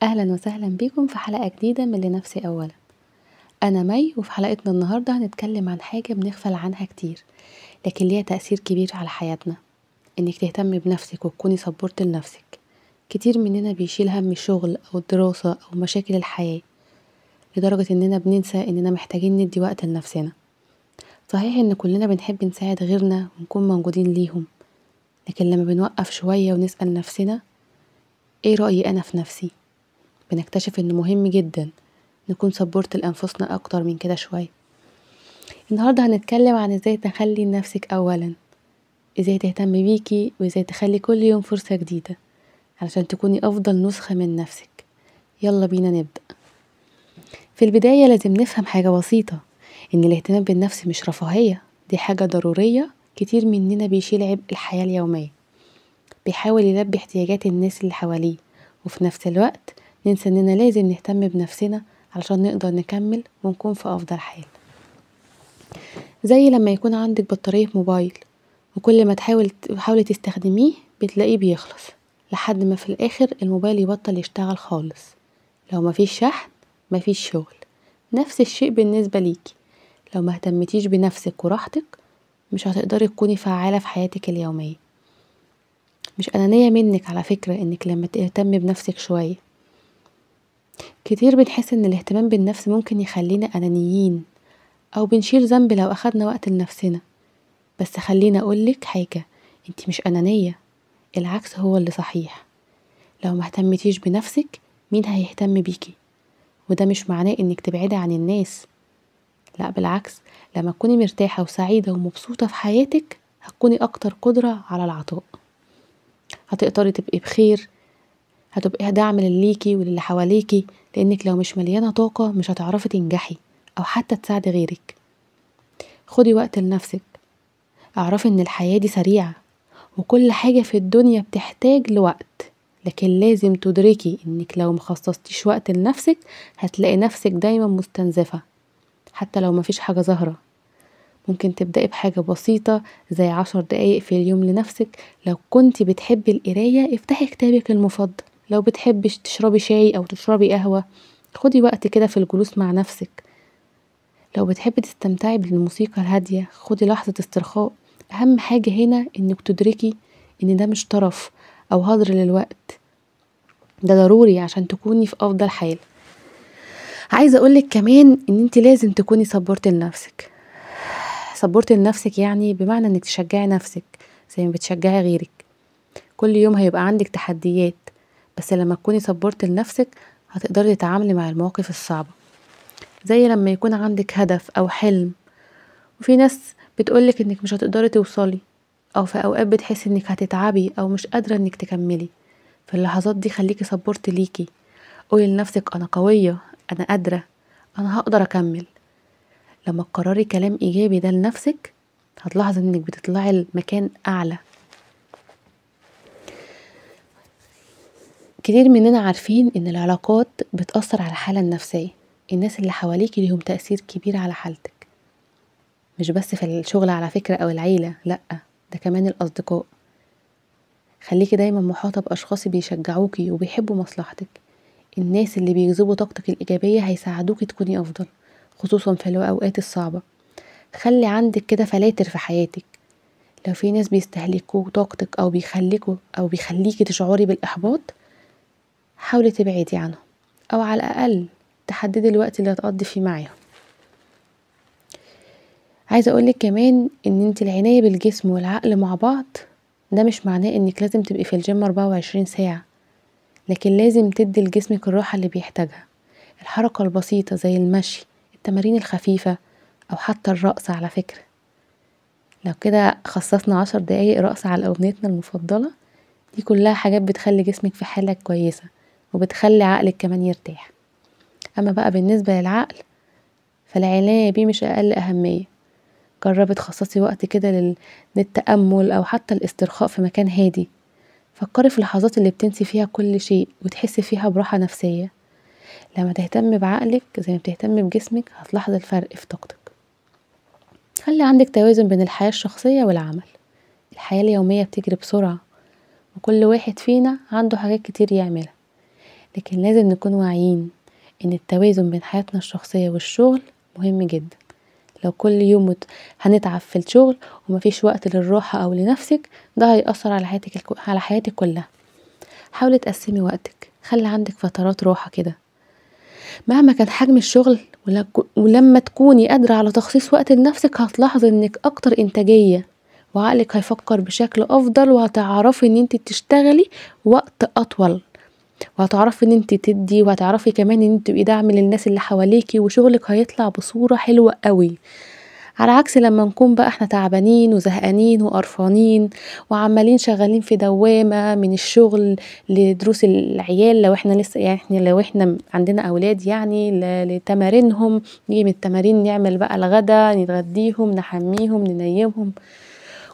أهلا وسهلا بكم في حلقة جديدة من لنفسي أولا. أنا مي، وفي حلقتنا النهاردة هنتكلم عن حاجة بنغفل عنها كتير لكن ليها تأثير كبير على حياتنا، إنك تهتمي بنفسك وتكوني support لنفسك. كتير مننا بيشيل هم الشغل أو الدراسة أو مشاكل الحياة لدرجة إننا بننسى إننا محتاجين ندي وقت لنفسنا. صحيح إن كلنا بنحب نساعد غيرنا ونكون موجودين ليهم، لكن لما بنوقف شوية ونسأل نفسنا إيه رأيي أنا في نفسي، بنكتشف إنه مهم جدا نكون support لأنفسنا أكتر من كده شوية. النهاردة هنتكلم عن إزاي تخلي نفسك أولا، إزاي تهتمي بيكي، وإزاي تخلي كل يوم فرصة جديدة علشان تكوني أفضل نسخة من نفسك. يلا بينا نبدأ. في البداية لازم نفهم حاجة بسيطة، إن الاهتمام بالنفس مش رفاهية، دي حاجة ضرورية. كتير مننا بيشيل عبء الحياة اليومية، بيحاول يلبي احتياجات الناس اللي حواليه، وفي نفس الوقت ننسى إننا لازم نهتم بنفسنا علشان نقدر نكمل ونكون في أفضل حال. زي لما يكون عندك بطارية موبايل، وكل ما تحاولي تستخدميه بتلاقيه بيخلص، لحد ما في الآخر الموبايل يبطل يشتغل خالص. لو مفيش شحن مفيش شغل. نفس الشيء بالنسبة ليكي، لو ما اهتمتيش بنفسك وراحتك مش هتقدري تكوني فعالة في حياتك اليومية. مش أنانية منك على فكرة إنك لما تهتمي بنفسك شوية. كتير بنحس إن الاهتمام بالنفس ممكن يخلينا أنانيين أو بنشيل ذنب لو أخدنا وقت لنفسنا، بس خلينا أقولك حاجة، انتي مش أنانية، العكس هو اللي صحيح. لو ما اهتمتيش بنفسك مين هيهتم بيكي؟ وده مش معناه إنك تبعدي عن الناس، لا بالعكس، لما تكوني مرتاحة وسعيدة ومبسوطة في حياتك هتكوني أكتر قدرة على العطاء، هتقدري تبقي بخير، هتبقي دعم ليكي وللي حواليكي، لأنك لو مش مليانة طاقة مش هتعرفي تنجحي أو حتى تساعدي غيرك. خدي وقت لنفسك، اعرفي إن الحياة دي سريعة وكل حاجة في الدنيا بتحتاج لوقت، لكن لازم تدركي إنك لو مخصصتيش وقت لنفسك هتلاقي نفسك دايما مستنزفة حتى لو مفيش حاجة ظاهرة. ممكن تبدأي بحاجة بسيطة زي 10 دقايق في اليوم لنفسك. لو كنتي بتحبي القراية افتحي كتابك المفضل، لو بتحبي تشربي شاي أو تشربي قهوة خدي وقت كده في الجلوس مع نفسك. لو بتحبي تستمتعي بالموسيقى الهادية خدي لحظة استرخاء. أهم حاجة هنا إنك تدركي إن ده مش طرف أو هدر للوقت، ده ضروري عشان تكوني في أفضل حال. عايزة أقولك كمان إن انت لازم تكوني support لنفسك. support لنفسك يعني بمعنى إنك تشجعي نفسك زي ما بتشجعي غيرك. كل يوم هيبقى عندك تحديات، بس لما تكوني support لنفسك هتقدري تتعاملي مع المواقف الصعبة. زي لما يكون عندك هدف أو حلم وفي ناس بتقولك إنك مش هتقدري توصلي، أو في أوقات بتحسي إنك هتتعبي أو مش قادرة إنك تكملي، في اللحظات دي خليكي support ليكي، قولي لنفسك أنا قوية، أنا قادرة، أنا هقدر أكمل. لما تقرري كلام إيجابي ده لنفسك هتلاحظي إنك بتطلعي لمكان أعلى. كتير مننا عارفين إن العلاقات بتأثر على الحالة النفسية، الناس اللي حواليكي ليهم تأثير كبير على حالتك، مش بس في الشغل على فكرة أو العيلة، لأ ده كمان الأصدقاء. خليكي دايما محاطة بأشخاص بيشجعوكي وبيحبوا مصلحتك. الناس اللي بيجذبوا طاقتك الإيجابية هيساعدوكي تكوني أفضل، خصوصا في الأوقات الصعبة. خلي عندك كده فلاتر في حياتك، لو في ناس بيستهلكوا طاقتك أو بيخليكوا أو بيخليكي تشعري بالإحباط حاولي تبعدي عنهم، أو على الأقل تحددي الوقت اللي هتقضي فيه معاهم. عايزة أقولك كمان إن انت العناية بالجسم والعقل مع بعض ده مش معناه إنك لازم تبقي في الجيم 24 ساعة، لكن لازم تدي لجسمك الراحة اللي بيحتاجها. الحركة البسيطة زي المشي، التمارين الخفيفة، أو حتى الرقص على فكرة. لو كده خصصنا 10 دقايق رقص على أغنيتنا المفضلة، دي كلها حاجات بتخلي جسمك في حالة كويسة وبتخلي عقلك كمان يرتاح. أما بقى بالنسبة للعقل فالعناية بيه مش أقل أهمية. جربي تخصصي وقت كده للتأمل أو حتى الاسترخاء في مكان هادي. فكري في اللحظات اللي بتنسي فيها كل شيء وتحسي فيها براحة نفسية. لما تهتمي بعقلك زي ما بتهتمي بجسمك هتلاحظي الفرق في طاقتك. خلي عندك توازن بين الحياة الشخصية والعمل. الحياة اليومية بتجري بسرعة وكل واحد فينا عنده حاجات كتير يعملها، لكن لازم نكون واعيين ان التوازن بين حياتنا الشخصية والشغل مهم جدا. لو كل يوم هنتعب في الشغل ومفيش وقت للراحة او لنفسك، ده هيأثر على حياتك كلها. حاولي تقسمي وقتك، خلي عندك فترات راحة كده مهما كان حجم الشغل. ولما تكوني قادرة على تخصيص وقت لنفسك هتلاحظي انك اكتر انتاجية، وعقلك هيفكر بشكل افضل، وهتعرفي ان انت تشتغلي وقت اطول، وهتعرفي ان انت تدي، وهتعرفي كمان ان انت تبقي دعم للناس اللي حواليكي، وشغلك هيطلع بصورة حلوة قوي. على عكس لما نكون بقى احنا تعبانين وزهقانين وقرفانين وعمالين شغالين في دوامة من الشغل لدروس العيال، لو احنا لسه يعني احنا لو احنا عندنا اولاد يعني لتمارينهم، نيجي من التمارين نعمل بقى الغدا، نغديهم، نحميهم، ننيمهم.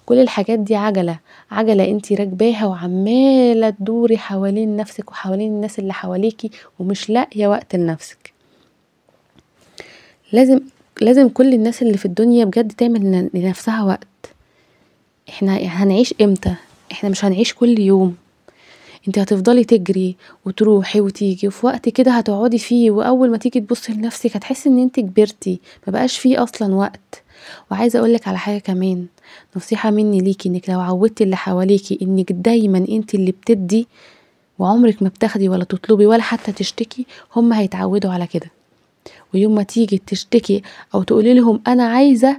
كل الحاجات دي عجلة عجلة انتي راكباها وعمالة تدوري حوالين نفسك وحوالين الناس اللي حواليكي، ومش لاقية وقت لنفسك. لازم كل الناس اللي في الدنيا بجد تعمل لنفسها وقت. احنا هنعيش امتى؟ احنا مش هنعيش كل يوم. انت هتفضلي تجري وتروحي وتيجي، وفي وقت كده هتقعدي فيه، واول ما تيجي تبصي لنفسك هتحسي ان انت كبرتي، مبقاش فيه اصلا وقت. وعايزه اقولك على حاجه كمان، نصيحه مني ليكي، انك لو عودتي اللي حواليكي انك دايما انت اللي بتدي وعمرك ما بتاخدي ولا تطلبي ولا حتى تشتكي، هم هيتعودوا على كده. ويوم ما تيجي تشتكي او تقولي لهم انا عايزه،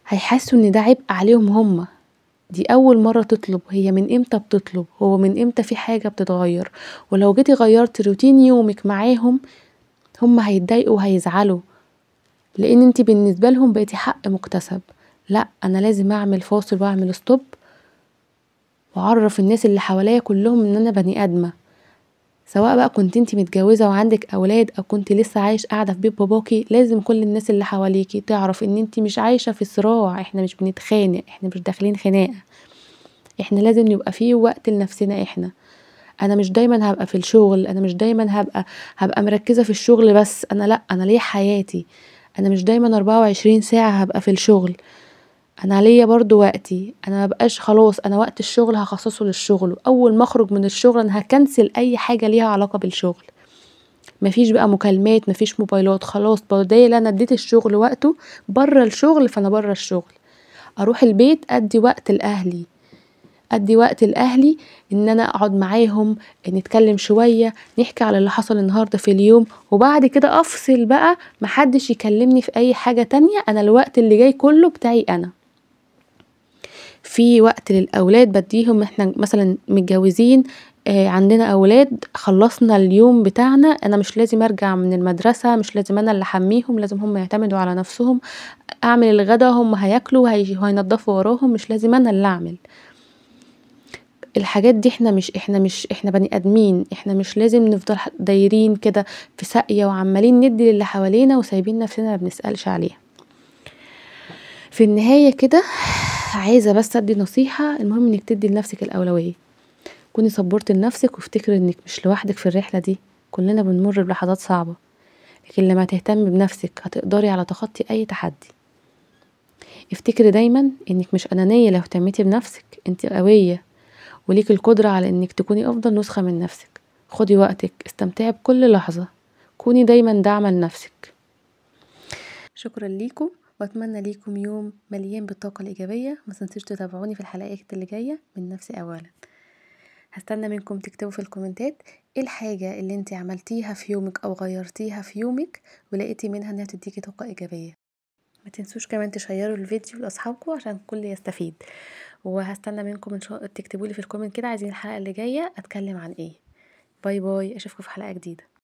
هيحسوا ان ده عبء عليهم هم. دي اول مره تطلب، هي من امتى بتطلب؟ هو من امتى في حاجه بتتغير؟ ولو جيتي غيرتي روتين يومك معاهم، هم هيتضايقوا وهيزعلوا، لان انت بالنسبه لهم بقيتي حق مكتسب. لا، انا لازم اعمل فاصل واعمل stop، واعرف الناس اللي حواليا كلهم ان انا بني ادمه. سواء بقى كنت انت متجوزه وعندك اولاد، او كنت لسه عايش قاعده في بيت باباكي، لازم كل الناس اللي حواليكي تعرف ان انت مش عايشه في صراع. احنا مش بنتخانق، احنا مش داخلين خناقه، احنا لازم يبقى فيه وقت لنفسنا. احنا انا مش دايما هبقى في الشغل، انا مش دايما هبقى مركزه في الشغل بس، انا لا، انا ليا حياتي. انا مش دايما 24 ساعه هبقى في الشغل، انا ليا برضو وقتي. انا مبقاش خلاص، انا وقت الشغل هخصصه للشغل، واول ما اخرج من الشغل انا هكنسل اي حاجه ليها علاقه بالشغل. مفيش بقى مكالمات، مفيش موبايلات، خلاص بدال انا اديت الشغل وقته بره الشغل، فانا بره الشغل. اروح البيت ادي وقت لاهلي، ادي وقت لاهلي ان انا اقعد معاهم، نتكلم شويه، نحكي على اللي حصل النهارده في اليوم، وبعد كده افصل بقى، محدش يكلمني في اي حاجه تانية، انا الوقت اللي جاي كله بتاعي انا. في وقت للاولاد بديهم، احنا مثلا متجوزين، عندنا اولاد، خلصنا اليوم بتاعنا، انا مش لازم ارجع من المدرسه، مش لازم انا اللي احميهم، لازم هم يعتمدوا على نفسهم. اعمل الغدا هم هياكلوا وهينضفوا وراهم، مش لازم انا اللي اعمل الحاجات دي. احنا بني ادمين، احنا مش لازم نفضل دايرين كده في ساقيه وعمالين ندي للي حوالينا وسايبين نفسنا ما بنسالش عليها. في النهايه كده عايزه بس ادي نصيحه، المهم انك تدي لنفسك الاولويه، كوني support لنفسك، وافتكري انك مش لوحدك في الرحله دي، كلنا بنمر بلحظات صعبه، لكن لما تهتمي بنفسك هتقدري على تخطي اي تحدي. افتكري دايما انك مش انانيه لو اهتميتي بنفسك، انت قويه وليك القدرة على انك تكوني افضل نسخة من نفسك. خدي وقتك، استمتعي بكل لحظة، كوني دايما داعمة لنفسك. شكرا ليكم، واتمنى ليكم يوم مليان بالطاقة الإيجابية. ما تنسوش تتابعوني في الحلقات اللي جاية من نفسي أولا. هستنى منكم تكتبوا في الكومنتات ايه الحاجة اللي انت عملتيها في يومك او غيرتيها في يومك ولقيتي منها انها تديكي طاقة إيجابية. ما تنسوش كمان تشيروا الفيديو لاصحابكم عشان الكل يستفيد. وهستنى منكم ان شاء الله تكتبوا لي في ال comment كده عايزين الحلقه اللي جايه اتكلم عن ايه. bye bye، اشوفكم في حلقه جديده.